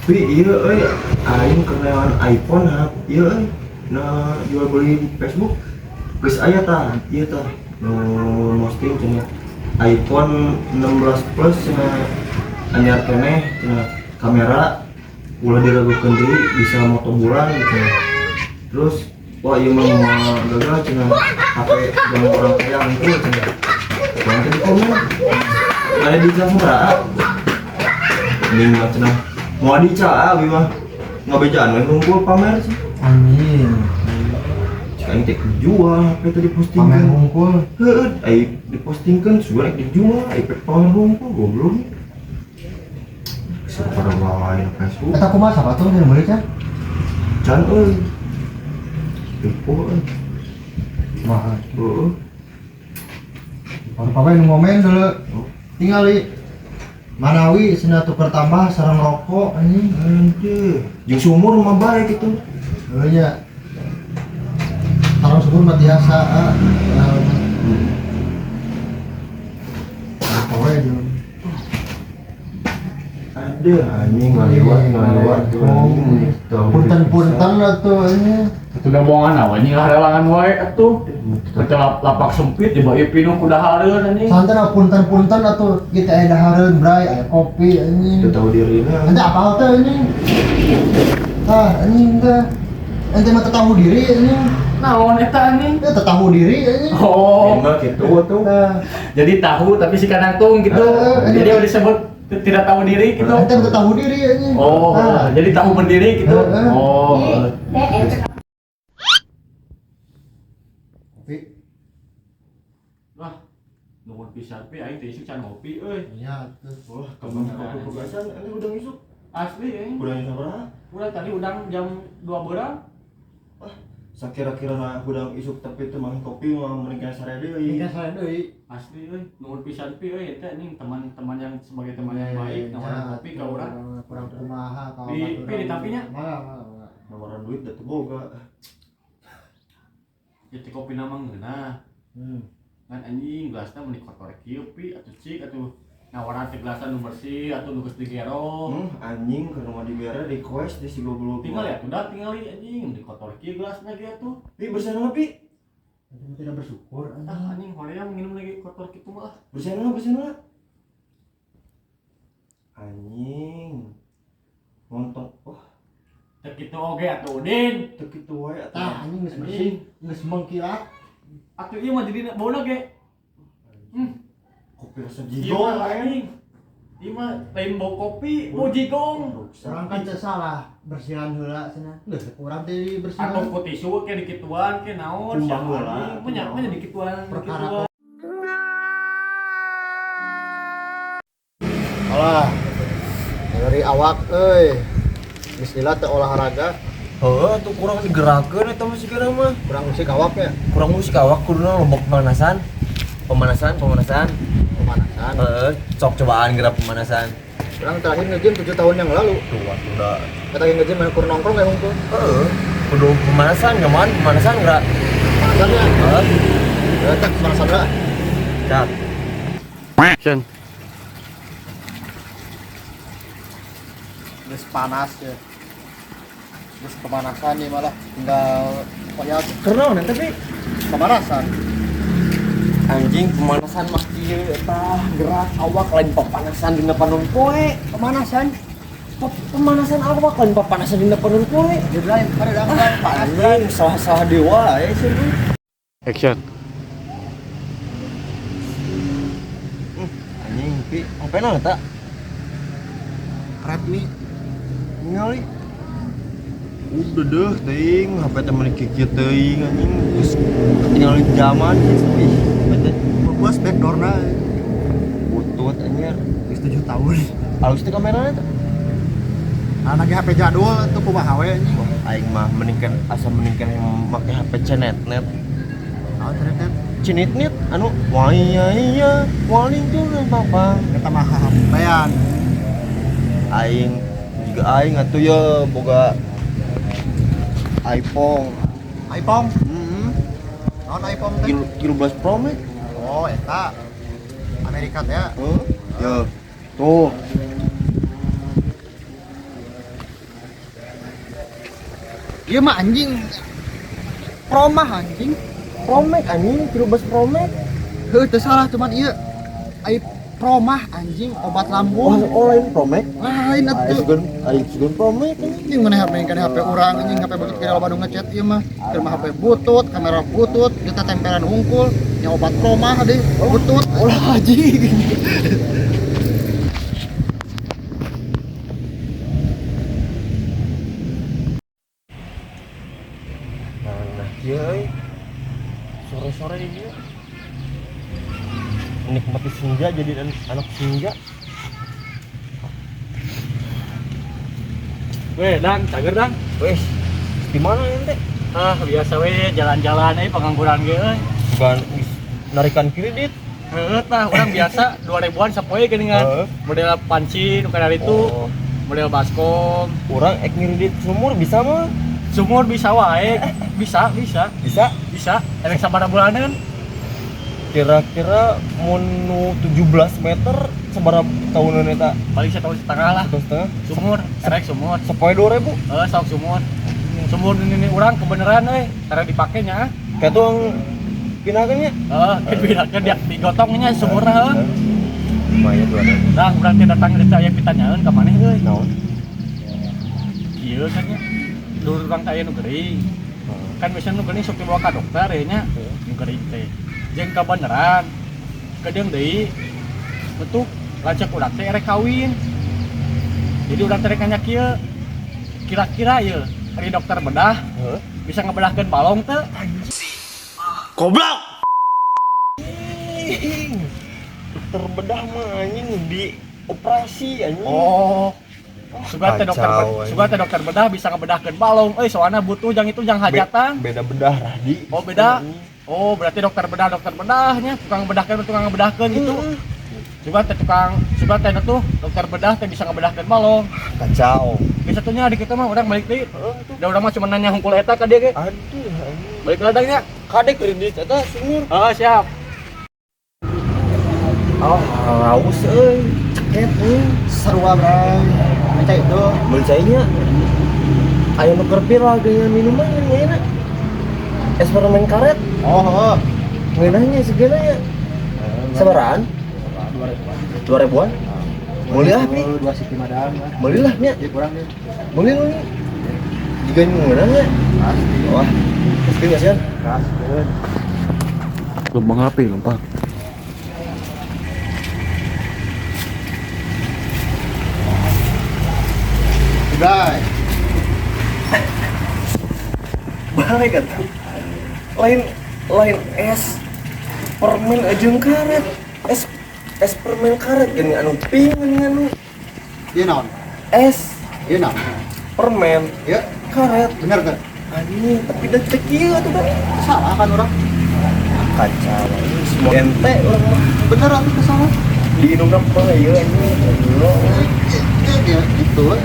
Pi ieu euy aing kenalan iPhone hap ieu euy na jual beli di Facebook geus aya tah ieu tah nu posting cenah iPhone 16 Plus cenah anyar keneh cenah kamera ulah diragukeun deui bisa moto bulan gitu. Terus wah ieu mah moal gagal cenah HP jangan orang kaya hungkul cenah. Urang teh di komen ada di sabaraha mending mah cenah moal dica abi mah ngabejaan we hungkul pamer cenah. Anjing. Cik aing teh dijual HP teh Pamer dipostingkeun. hungkul. Heueuh, ai dipostingkeun sugan rek dijual, ai pamer hungkul goblok. Geus pada wae na Facebook. Eta kumaha sapatu nu meuli teh? Can euy. Ripuh euy. Kumaha? Heueuh. Baru pakai nu ngomen dulu. Tingali Manawi cenah tuker tambah sareng rokok anjing. Anjir. Jeung sumur mah bae kitu. Heuh nya. Sareng sumur mah tiasa ah. Rokok we jeung. Ada anjing ngaliwat ngaliwat anjing. Punten-punten atuh anjing. Itu udah bohongan awalnya lah relangan wae atuh. Kita lapak sempit di bawah pinu kuda hareun anjing. Santai lah punten-punten atuh kita aya dahareun bray, aya kopi anjing. Teu tahu dirina. Ente apal teh anjing? Tah anjing teh. Ente mah teu tahu diri anjing. Naon eta anjing? Ya teu tahu diri anjing. Oh, Mah kitu atuh. Tah. jadi tahu tapi si kanangtung gitu. Jadi udah disebut tidak tahu diri gitu. Ente mah teu tahu diri anjing. Oh, Tah. jadi tahu berdiri gitu. Oh. Kopi. Wah, nuhun pisan pi aing teh isuk can ngopi euy. Iya tuh. Wah, kamu kopi pegasan ente udah ngisuk. Asli euy. Udah sabaraha? Udah tadi udang jam 2 berang. Wah, sakira-kira na hudang isuk tapi teu manggih kopi mah mending kana sare deui. Ini saya deui. Asli euy, nuhun pisan pi euy eta anjing teman-teman yang sebagai teman yang baik nawaran kopi ka urang. Kurang kumaha ka Di pi ditampinya. Mangga mangga mangga. Nawaran duit da teu boga. Jadi kopi nama ngeunah. Ngan anjing gelasna meni kotor kieu pi atuh cik atuh nawaran teh gelasna nu bersih atuh nu geus digero. Anjing ke rumah dibere request di si goblok. Tinggal ya udah tinggal anjing meni kotor kieu gelasna ge atuh. Pi bersihan lah pi. Ente tidak bersyukur anjing. Ah anjing hoream nginum lagi kotor kitu mah. Bersihan lah, bersihan lah. Anjing. Montong. Wah, Teu kitu oge atuh Udin. teu kitu wae atuh. Tah anjing geus bersih, geus mengkilat. Atuh ieu mah jadi bauna ge. Kopi rasa Ieu jigong mah anjing. Ieu mah lain bau kopi, bau jigong. Urang kan teu salah bersihan heula cenah. Geus urang teh bersihan. Atau ku tisu ke dikituan ke naon Kumbang heula, anjing. Mah nya mah nya dikituan Perkara dikituan. Alah. Dari awak euy. Bismillah teh olahraga, Heuh, atuh kurang digerakkeun eta mah sigana mah. kurang musik awaknya, Kurang musik awak kuduna lombok pemanasan. Pemanasan, pemanasan. pemanasan. Heeh, sok cobaan gerak pemanasan. Urang terakhir nge-gym 7 tahun yang lalu. Tuh atuh da. Eta ge nge-gym main kur nongkrong kayak hungkul. Heeh, kudu pemanasan nyaman, pemanasan gerak. Pemanasannya. Heeh. Ya teh pemanasan lah. Cak. Action. Geus panas ya. Geus pemanasan nih malah tinggal pokoknya Kernaon tapi pemanasan. anjing pemanasan mah kieu eta gerak awak lain pepanasan dina panon poe. Pemanasan. Pemanasan awak lain pepanasan dina panon poe. Jadi lain pada dangdang panas. Anjing salah-salah dewa ya sih. Action. Anjing pi HP naon eta? Redmi. Ningali. Udah deh teuing HP teh meuni kieu teuing anjing geus ketinggalan zaman geus pi. HP teh Bos backdoorna butut anjir. geus 7 tahun. Halus teh kamerana teh. Anak HP jadul tuh kumaha we anjing. Wah, aing mah mendingkan asa mendingkan yang make HP cenetnet. Naon cenetnet? Cenetnet anu wah iya iya waling turun papa. Eta mah HP-an. Aing juga aing atuh ye boga iPhone. iPhone. Heeh. Naon iPhone teh? 13 Pro Max. Oh, eta. Amerika teh ya. Heeh. Ya. Tuh. Ieu mah anjing. Promah anjing. Promek anjing, 13 promek. Heuh teu salah cuman ieu ai promah anjing obat lambung. Oh, lain promek. Lain atuh. Aing sugan promek anjing. Anjing mana HP kan HP urang anjing HP butut kira loba nu ngechat ieu mah. Keur mah HP butut, kamera butut, kita tempelan hungkul, nya obat promah deui butut. Olah anjing. Nah, kieu euy. Sore-sore ini menikmati senja jadi anak senja. Weh, Dang, cager Dang. Wes, di mana ente? Ah, biasa we jalan-jalan euy pengangguran ge euy. Bukan narikan kredit. Heeh tah, urang biasa 2000-an sapoe geuningan. Model panci nu kana itu, model baskom. Urang ek ngiridit sumur bisa mah? Sumur bisa wae. Bisa, bisa. Bisa? Bisa. Erek sabaraha bulanan? Kira-kira mun nu 17 meter sabaraha tahunan eta? Paling setahun setengah lah. Setahun setengah. Sumur, erek sumur. Sapoe 2000. Heeh, sok sumur. Sumur ini urang kebeneran euy, tara dipake nya. Kayak tuh pindahkeun nya? Heeh, pindahkeun dia digotong nya sumurna heuh. Lumayan 2000. Nah, urang teh datang geus aya pitanyaeun ka maneh euy. Naon? Kieu kan nya. Dulur urang teh aya nu gering. Kan biasanya nu gering sok dibawa ka dokter ya nya. Nu gering teh. Jeung kabeneran. Kedeung deui. Betuk lanceuk urang teh erek kawin. Jadi urang teh rek nanya kieu. Kira-kira ieu ari dokter bedah bisa ngebedahkeun balong teu? Goblok. Dokter bedah mah anjing di operasi anjing. Oh. Sugan teh dokter bedah bisa ngebedahkeun balong. Euy soalna butuh jang itu jang hajatan. Beda bedah Radi. Oh beda. Oh berarti dokter bedahnya tukang ngebedahkeun gitu. Sugan teh sugan teh tuh dokter bedah teh bisa ngebedahkeun balong. Kacau. Bisa tuh nya di kitu mah urang balik deui. Da urang mah cuma nanya hungkul eta ka dia ge. Aduh anjing. Balik ladang nya. Kade kredit eta sumur. Heeh, siap. Oh, haus euy. Ceket euy. Sarua bray. Mencai itu. Mencainya. Ayo nu keur viral geunya minuman ngeuna. Es permen karet. Oh, heeh. Ngeunahnya segala nya. Sabaraan? 2000-an. Meuli lah pi. 2 siki madang. Meuli lah nya. Ieu kurang nya. Meuli lu nya. Jiga ngeunah nya. Pasti. Wah. Pasti enggak sih? Kaskeun. Lempang api, lempang. Udah. Balik atuh. Lain es permen jeung karet. Es permen karet geuning anu pink geuning anu. Ieu naon? Es. Ieu naon? Permen. Ieu karet. Bener kan? Anjing, tapi da teh kieu atuh da. Salah kan urang? Kacau anjing, semua ente urang mah. Bener atuh salah. Diinumna kumaha ieu anjing. Ya gitu.